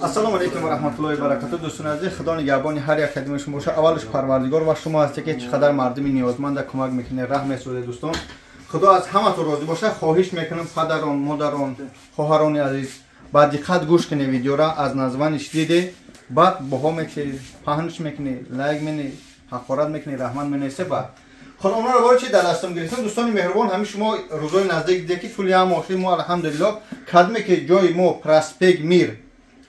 Ассалому алайкум ва раҳматуллоҳи ва баракатуҳ. Дӯстони азиз, Худо нигаҳбони ҳар як кадоми шумо бошад. Аввалаш Парвардигор ва шумо ҳастед, ки чӣ қадар мардуми ниёзманда кӯмак мекунед, раҳм месозед. Дӯстон, Худо аз ҳаматон розӣ бошад. Хоҳиш мекунам, падарон, модарон, хоҳарони азиз, ба диққат гӯш кунед видеора, аз названиш диде, баъд боҳо мекунед, паҳнш мекунед, лайк менед, ҳақорат мекунед, раҳмат менависед. Баъд Қуръонро бори чи дар дастам гирифтам. Дӯстони меҳрубон, ҳамин шумо рӯзои наздик диде, ки тӯли ҳам охири мо, алҳамдулиллоҳ, кадме ки ҷои мо проспект Мир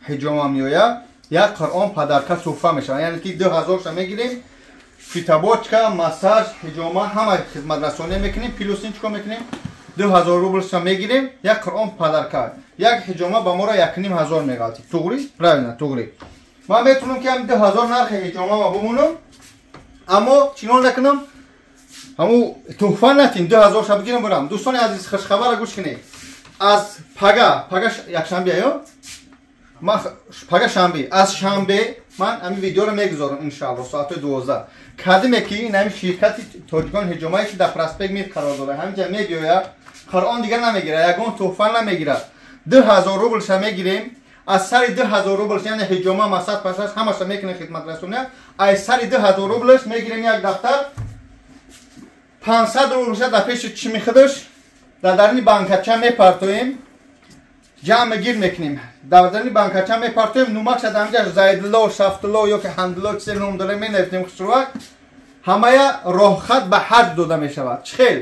ҳиҷома меояд, як Қуръон подарка туҳфа мешавад. Яъне ки 2000-ша мегирем, фитобочка, массаж, ҳиҷома, ҳама хизматрасонӣ мекунем, плюс ин чикор мекунем? 2000 рублша мегирем, як Қуръон подарка. Як ҳиҷома ба моро 1500 меғалтид. Туғри? Правильно, туғри. Ман метавонам, ки ҳам 2000 нархи ҳиҷомама бимонам, аммо чинон накунам, ҳаму туҳфа натин, 2000-ша бигирам, бурам. Дӯстони азиз, хушхабара гӯш кунед. Аз пага, пага якшанбе ё? Ман пага шанбе, аз шанбе ман ҳамин видеоро мегузорам, иншаалло, соати 12. Кадиме ки ин ҳамин ширкати Тоҷикон ҳиҷомае, ки дар проспект Мир қарор дорад, ҳаминҷа мебиёяд, Қуръон дигар намегирад, ягон туҳфа намегирад. 2000 рублша мегирем, аз сари 2000 рублш, яъне ҳиҷома, массаж, пасаж, ҳамаша мекунем, хизматрасония, аз сари 2000 рублш мегирем як дафтар, 500 рублша дар пеши чими худаш дар дарини банкача мепартоем, ҷамъ гир мекунем, дар дарини банкача мепартоем, нумакша дар ҳамҷа Зайдулло, Шафтулло ё ки Ҳамдулло, чизе ном дорем, менависем хушрувак, ҳамая роҳхат ба ҳаҷ дода мешавад. Чӣ хел?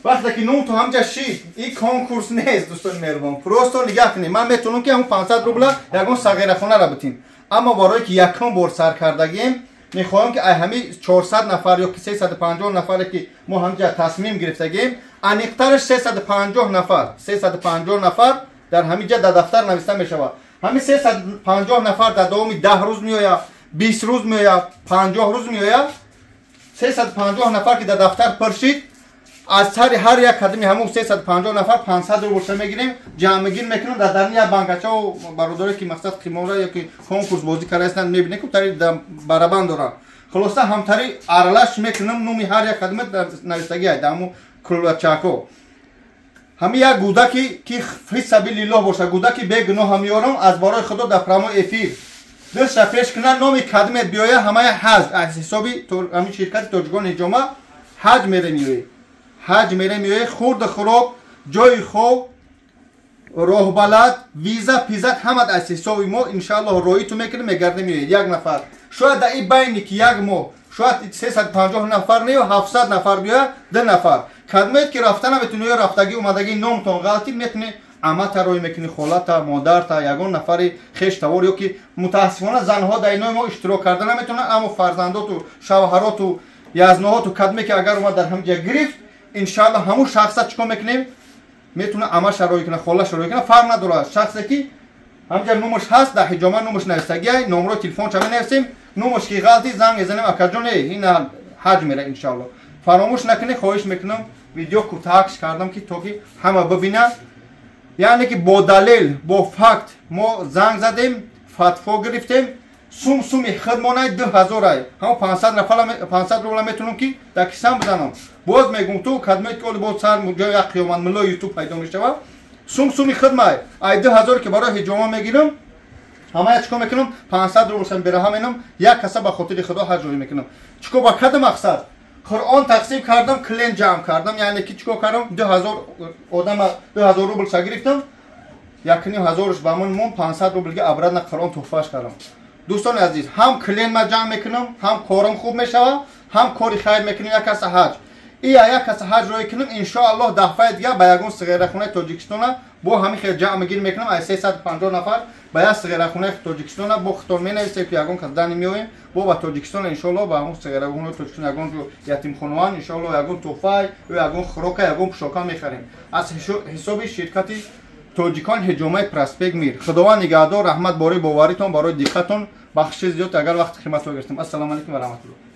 Вақте ки нум ту ҳамҷа шид, ин конкурс нест, дӯстони меҳрубон, просто нигаҳ кунед. Ман метавонам, ки ҳамун 500 рубла ягон сағирахонара битим, аммо барое ки якум бор сар кардагием, мехоҳам, ки ай ҳами 400 нафар ё ки 350 нафаре, ки мо ҳамҷа тасмим гирифтагием, аниқтараш 350 нафар, 350 нафар дар ҳамин ҷа дар дафтар нависта мешавад. Ҳамин 350 нафар дар давоми 10 рӯз меояд, 20 рӯз меояд, 50 рӯз меояд, 350 нафар ки дар дафтар пур шид, аз сари ҳар як кадами ҳамун 350 нафар 500 рублша мегирем, ҷамъгир мекунем дар дарни як банкачао. Бародаре ки мақсад қимора ё ки конкурс бозӣ карда мебинем, ки тари барабан дорам. Хулоса, ҳамтари аралаш мекунам, номи ҳар як кадами навистагӣ дар ҳамун кулачако. Ҳамин як гудаки ки фи сабилиллоҳ боша, гудаки бегуноҳа меорам, аз барои Худо дар прямой эфир дастша пеш кунад, номи кадмет биёя, ҳамаи ҳаҷ аз ҳисоби ҳамин ширкати Тоҷикон ҳиҷома ҳаҷ мере меоӣ, ҳаҷ мере меоӣ, хурду хӯрок, ҷои хоб, роҳбалад, виза пизат ҳамат аз ҳисоби мо, иншааллоҳ, роҳи ту мекунем, мегарде, меоед. Як нафар шояд дар ин байни ки як моҳ шояд 350 нафар не, 700 нафар биёяд, ду нафар кадмет ки рафта наметуни ё рафтагӣ омадагӣ номтон ғалтид, метуни амата рой мекунӣ, холата, модарта, ягон нафари хеш тавор, ё ки мутаассифона занҳо дар инои мо иштирок карда наметавонанд, аммо фарзандоту, шавҳароту, язноҳоту, кадме ки агар омад, дар ҳамин ҷа гирифт, иншаалло, ҳамун шахса чӣ кор мекунем? Метавона амаша рой кунад, холаша рой кунад, фарқ надорад. Шахсе ки ҳамҷа номаш ҳаст, дар ҳиҷома номаш навистагиай, номро телефонча менависем, номаш ки ғалти, занг мезанем: «Акаҷон, ин ҳаҷ мера, иншаалло». Фаромӯш накунед, хоҳиш мекунам. Видео кӯтаҳакш кардам, ки то ки ҳама бибинад, яъне ки бо далел, бо факт мо занг задем, фатво гирифтем. Сум суми хидмонай, 2000-ай, ҳамо 500 нафар 500 рубла метавонам, ки дар кисам бизанам. Боз мегум, ту кадмет ки оли боз сар ҷои як қиёмат милло Ютуб пайдо мешавад. Сум суми хидмай, ай 2000 ки барои ҳиҷома мегирам, ҳамая чикор мекунам? 500 рублшам бераҳа менам, як каса ба хотири Худо ҳаҷ рӯй мекунам. Чикор, ба кадом мақсад? Қуръон тақсим кардам, клиент ҷамъ кардам, яъне ки чикор кардам? 2000 одама 2000 рублша гирифтам, 1500-ш ба ман мон, 500 рублги обратно Қуръон туҳфаш кардам. Дӯстони азиз, ҳам клиент ма ҷамъ мекунам, ҳам корам хуб мешавад, ҳам кори хайр мекунем, як каса ҳаҷ ия, як каса ҳаҷ рӯй кунем. Иншоаллоҳ, дафъаи дигар ба ягон сиғерахонаи Тоҷикистона бо ҳамин хел ҷамъгир мекунам, аз 350 нафар ба як сиғерахонаи Тоҷикистона бо хитон менависем, ки ягон кас дани меоем бо ба Тоҷикистона, иншоаллоҳ, ба ҳамон сиғерахонаи Тоҷикистон, ягон ятимхонаан, иншоаллоҳ, ягон туҳфа ё ягон хӯрока, ягон пӯшока мехарем аз ҳисоби ширкати Тоҷикон ҳиҷомаи проспект Мир. Худованд нигаҳдор. Раҳмат бораи боваритон, барои диққатон. Бахши зиёд, агар вақти хидматро гирифтем. Ассалому алайкум ва раҳматуллоҳ.